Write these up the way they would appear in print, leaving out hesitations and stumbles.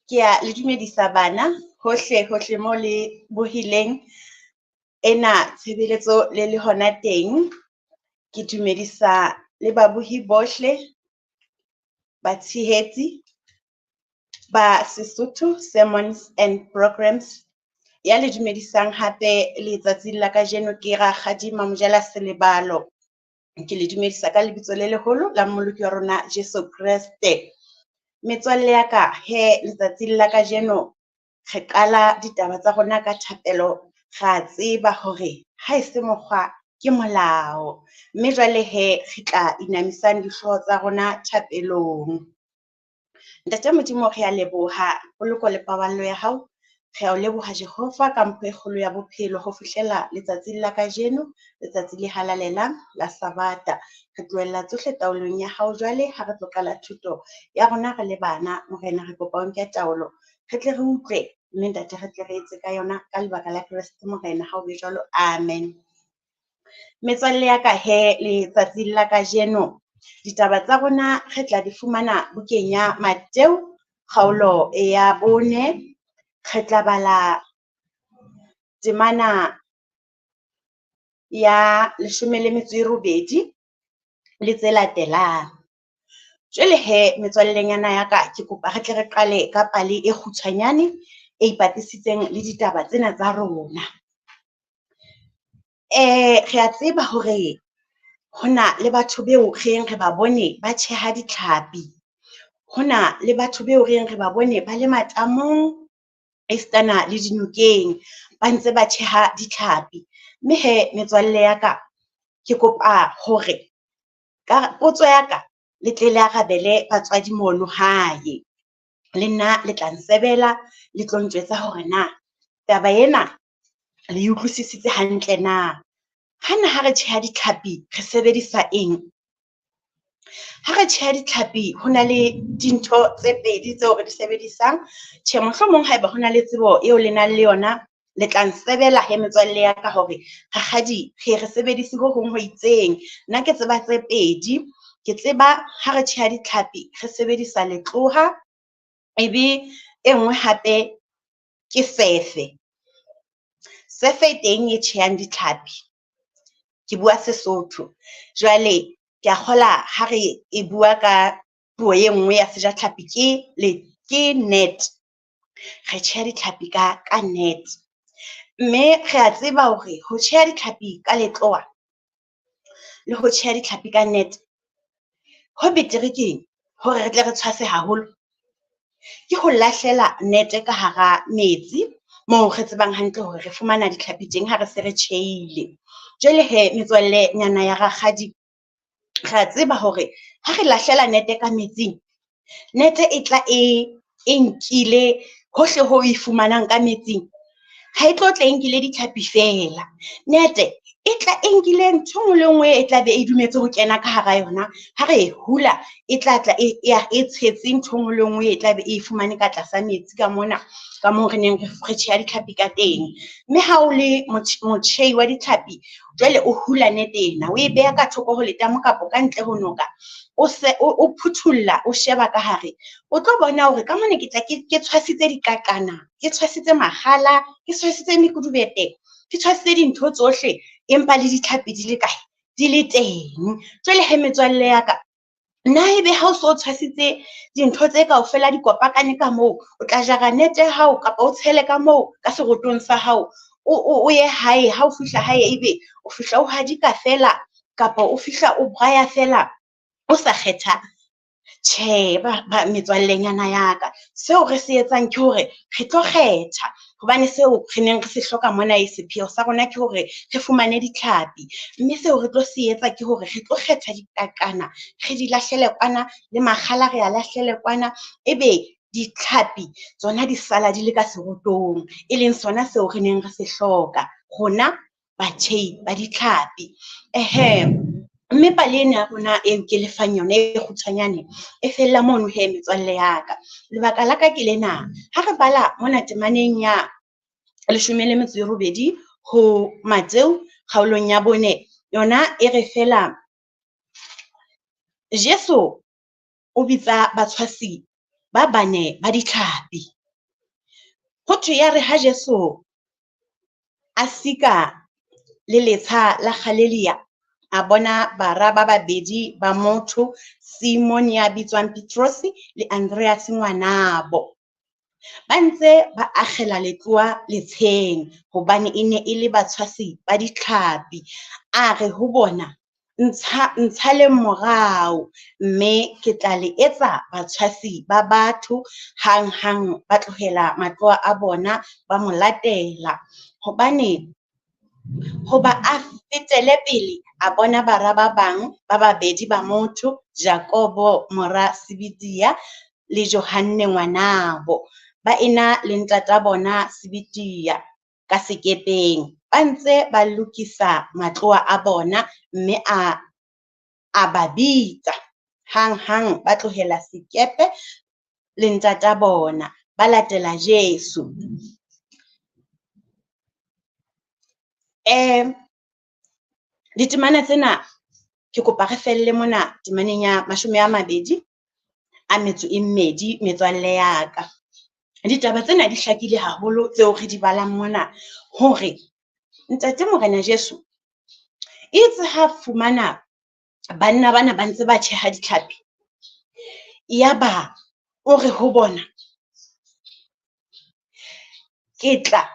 Ke a le dumedisa bana hohle hohle mo le bohileng ena tshebeletso le le hona teng. Ke dumedisa le babohi bohle, batshehetsi ba Sesotho Sermons and Programs. Ya le dumedisang hape letsatsing la kajeno ke Rakgadi Mamojela Selebalo. Ke le dumedisa ka lebitso le leholo la Mmoloki wa rona Jesu Kreste. Metswalle ya ka he letsatsing la kajeno re qala ditaba tsa rona ka thapelo. Ra tseba hore ha e se mokgwa ke molao. Mme jwale he re tla inamisang dihlooho tsa rona thapelong. Ntate Modimo, re a leboha poloko le paballo ya hao. Re a o leboha Jehova ka mpho e kgolo ya bophelo ho fihlela letsatsing la kajeno, letsatsi le halalelang la Sabata. Re tlohella tsohle taolong ya hao jwale ha re tlo qala thuto ya rona re le bana. Morena, re kopa o nke taolo, re tle re utlwe, mme ntate re tle re etse ka yona ka lebaka la Kreste Morena, ha o be jwalo. Amen. Metswalle ya ka he letsatsing la kajeno ditaba tsa rona re tla di fumana bukeng ya Mateu kgaolo ya 4. Re tla bala temana ya 18 le tse latelang. Jwale he metswallenyana ya ka, ke kopa re tle re qale ka pale e kgutshwanyane e ipapisitseng le ditaba tsena tsa rona. Re a tseba hore hona le batho beo re yeng re ba bone ba tjheha ditlhapi. Hona le batho beo re yeng re ba bone ba le matamong esitana le dinokeng ba ntse ba tjheha ditlhapi. Mme he metswalle ya ka, ke kopa hore ka potso ya ka le tle le arabele batswadi mono hae. Le nna le tla nsebela, le tlo ntjwetsa hore na taba ena le utlwisisitse hantle na. Hana ha re tjheha ditlhapi re sebedisa eng? Ha re tjheha ditlhapi ho na le dintho tse pedi tseo re di sebedisang. Tjhe, mohlomong haeba ho na le tsebo eo le nang le yona, le tla nsebela he metswalle ya ka hore rakgadi re re sebedise ho hong ho itseng. Nna ke tseba tse pedi. Ke tseba ha re tjheha ditlhapi re sebedisa letloha, ebe e nngwe hape ke sefe. Sefe e teng e tjhehang ditlhapi. Ke bua Sesotho. Jwale ke a kgola ha re e bua ka puo e nngwe ya sejatlhapi ke le ke net. Re tjheha ditlhapi ka net. Mme re a tseba hore ho tjheha ditlhapi ka letlowa le ho tjheha ditlhapi ka net ho betere keng hore re tle re tshwase haholo? Ke ho lahlela nete ka hara metsi moo re tsebang hantle hore re fumana ditlhapi teng ha re se re tjhehile. Jwale he metswalle nyana ya rakgadi, re a tseba hore ha re lahlela nete ka metsing, nete e tla e nkile hohle ho e fumanang ka metsing. Ha e tlo tla e nkile ditlhapi feela. Nete e tla e nkile ntho e nngwe le nngwe e tla be e dumetse ho kena ka hara yona. Ha re e hula e tla tla e tshetse ntho e nngwe le nngwe e tla be e fumane ka tlasa metsi ka mona, ka moo re neng re tjheha ditlhapi ka teng. Mme ha o le motjhehi wa ditlhapi, jwale o hula nete ena, o e beha ka thoko ho letamo kapa ka ntle ho noka, o se o phuthulla, o sheba ka hare, o tlo bona hore ka mona ke tla ke tshwasitse diqaqana, ke tshwasitse makgala, ke tshwasitse mekudubete, ke tshwasitse dintho tsohle, empa le ditlhapi di le kae? Di le teng. Jwale he metswalle ya ka, nna ebe ha o so tshwasitse dintho tse kaofela di kopakane ka moo, o tla jara nete ya hao kapa o tshele ka moo ka serotong sa hao, o ye hae. Ha o fihla hae ebe o fihla o hadika feela kapa o fihla o braya feela o sa kgetha. Tjhe, ba metswallenyana ya ka, seo re se etsang ke hore re tlo kgetha hobane seo re neng re se hloka mona e sepheo sa rona ke hore re fumane ditlhapi. Mme seo re tlo se etsa ke hore re tlo kgetha diqaqana, re di lahlele kwana le makgala re a lahlele kwana, ebe ditlhapi tsona di sala di le ka serotong, e leng sona seo re neng re se hloka rona batjhei ba ditlhapi. Ehe, mme pale ena ya rona eo ke lefang yona e kgutshwanyane e fella mono he metswalle ya ka. Lebaka la ka ke lena, ha re bala mona temaneng ya 18 ho Mateu kgaolong ya 4, yona e re fela Jesu o bitsa batshwasi ba bane ba ditlhapi. Ho thwe ya re ha Jesu a sika le letsha la Galilea, a bona bara ba babedi ba motho, Simone ya bitswang Petrose le Andreas ngwanabo. Ba ntse ba akgela letlowa letsheng, hobane e ne e le batshwasi ba ditlhapi. A re ho bona, ntshaleng morao, mme ke tla le etsa batshwasi ba batho. Hanghang ba tlohela matloa a bona, ba mo latela. Hobane hoba a fetele pele, a bona bara ba bang ba babedi ba motho, Jakobo mora Sebedia le Johanne ngwanabo, ba ena le ntata bona Sebedia ka sekepeng, ba ntse ba lokisa matloa a bona, mme a ba bitsa. Hanghang ba tlohela sekepe le ntata bona, ba latela Jesu. Ditemana tsena ke kopa re felle mona temaneng ya 22 metswalle ya ka. Ditaba tsena di hlakile haholo tseo re di balang mona, hore Ntate Morena Jesu itse ha fumana banna bana ba ntse ba tjheha ditlhapi, yaba o re ho bona, ke tla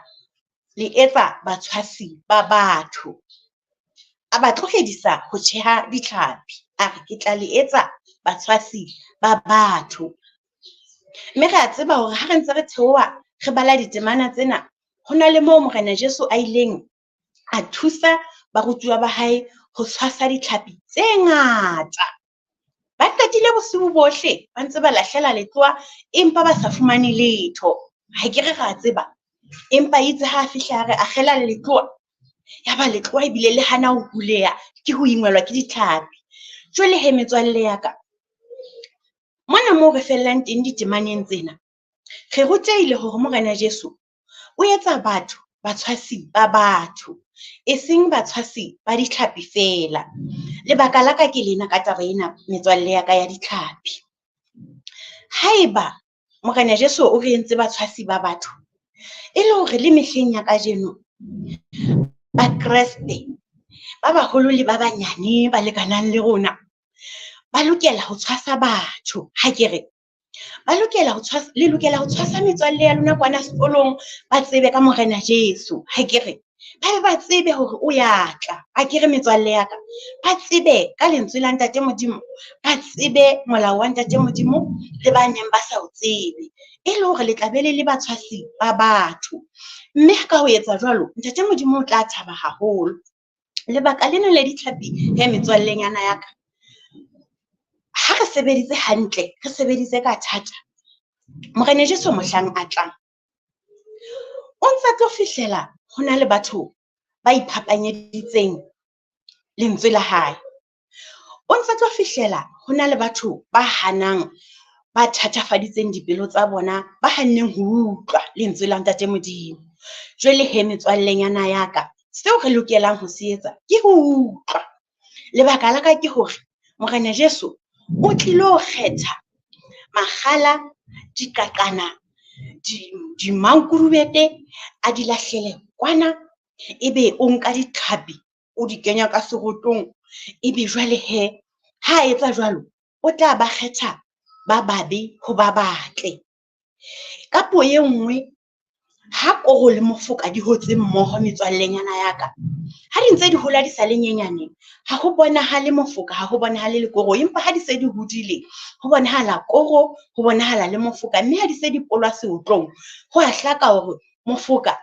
le etsa batshwasi ba batho. A ba tlohedisa ho tjheha ditlhapi, a re ke tla le etsa batshwasi ba batho. Mme re a tseba hore ha re ntse re theoha re bala ditemana tsena, ho na le moo Morena Jesu a ileng a thusa barutuwa ba hae ho tshwasa ditlhapi tse ngata. Ba qetile bosiu bohle ba ntse ba lahlela letlowa, empa ba sa fumane letho. Ha ke re ra tseba, empa itse ha a fihla a re akgela letlowa, ya ba letlowa ebile le hana ho huleha ke ho ingwelwa ke ditlhapi. Jwale he metswalle ya ka, mona moo re fellang teng ditemaneng tsena, re rutehile hore Morena Jesu o etsa batho batshwasi ba batho, e seng batshwasi ba ditlhapi feela. Lebaka la ka ke lena ka taba ena metswalle ya ka ya ditlhapi. Haeba Morena Jesu o re entse batshwasi ba batho, e le hore le mehleng ya kajeno Bakreste ba baholo le ba banyane ba lekanang le rona ba lokela ho tshwasa batho. Ha ke re ba lokela ho tshwasa, le lokela ho tshwasa metswalle ya lona kwana sekolong, ba tsebe ka Morena Jesu. Ha ke re ba be ba tsebe hore o ya tla. Ha ke re metswalle ya ka, ba tsebe ka lentswe la Ntate Modimo, ba tsebe molao wa Ntate Modimo le ba neng ba sa o tsebe, e le hore le tla be le le batshwasi ba batho. Mme ka ho etsa jwalo, Ntate Modimo o tla thaba haholo. Lebaka lena le ditlhapi he metswallenyana ya ka, ha re sebeditse hantle, re sebeditse ka thata, Morena Jesu mohlang a tlang, o ntsa tlo fihlela ho na le batho ba iphapanyeditseng lentswe la hae. O ntsa tlo fihlela ho na le batho ba hanang, ba thatafaditseng dipelo tsa bona, ba hanneng ho utlwa lentswe la Ntate Modimo. Jwale he metswallenyana ya ka, seo re lokelang ho se etsa ke ho utlwa. Lebaka la ka ke hore Morena Jesu o tlilo kgetha makgala, diqaqana, dimankurubete, a di lahlele kwana, ebe o nka ditlhapi o di kenya ka serotong, ebe jwale he ha a etsa jwalo o tla ba kgetha ba babe ho ba batle. Ka puo e nngwe, ha koro le mofoka di hotse mmoho metswallenyana ya ka, ha di ntse di hola di sa le nyenyane, ha ho bonahale mofoka, ha ho bonahale le koro, empa ha di se di hodile, ho bonahala koro, ho bonahala le mofoka, mme ha di se di polwa seotlong, ho a hlaka hore mofoka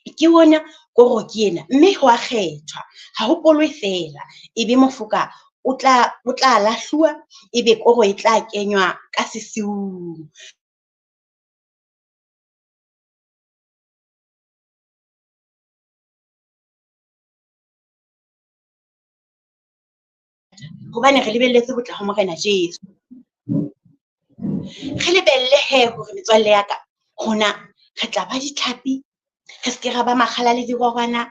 ke ona, koro ke ena, mme ho a kgethwa, ha ho polwe feela, ebe mofoka o tla lahluwa, ebe koro e tla kenywa ka sesiung. Hobane re lebelletse ho tla ho Morena Jesu. Re lebelle he hore metswalle ya ka, rona re tla ba ditlhapi, re se ke ra ba makgala le dirorwana,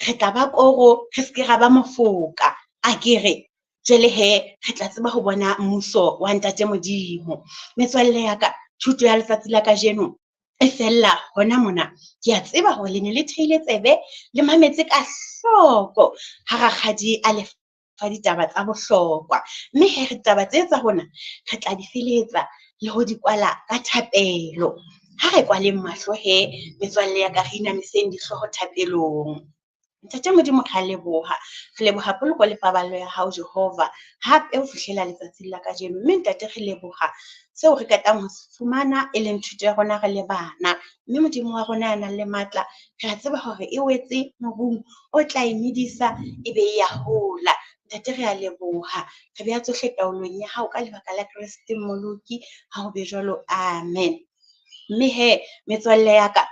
re tla ba koro, re se ke ra ba mofoka. A ke re jwale he re tla tseba ho bona mmuso wa Ntate Modimo. Metswalle ya ka, thuto ya letsatsi la kajeno e fella hona mona. Ke a tseba hore le ne le theile tsebe le mametse ka hloko ha rakgadi a le fa ditaba tsa bohlokwa. Mme he re taba tse tsa rona re tla di feletsa le ho di kwala ka thapelo. Ha re kwaleng mahlo he, metswalle ya ka, re inamiseng dihlooho thapelong. Ntate Modimo, re a leboha. Re leboha poloko le paballo ya hao, Jehova, hape ho fihlela letsatsing la kajeno. Mme ntate, re leboha seo re qetang ho se fumana, e leng thuto ya rona re le bana. Mme Modimo wa rona ya nang le matla, re a tseba hore e wetse mobung o tla e medisa, e be e ya hola. Ntate, re a leboha. Re beha tsohle taolong ya hao ka lebaka la Kreste Mmoloki. Ha ho be jwalo, amen. Mme he, metswalle ya ka,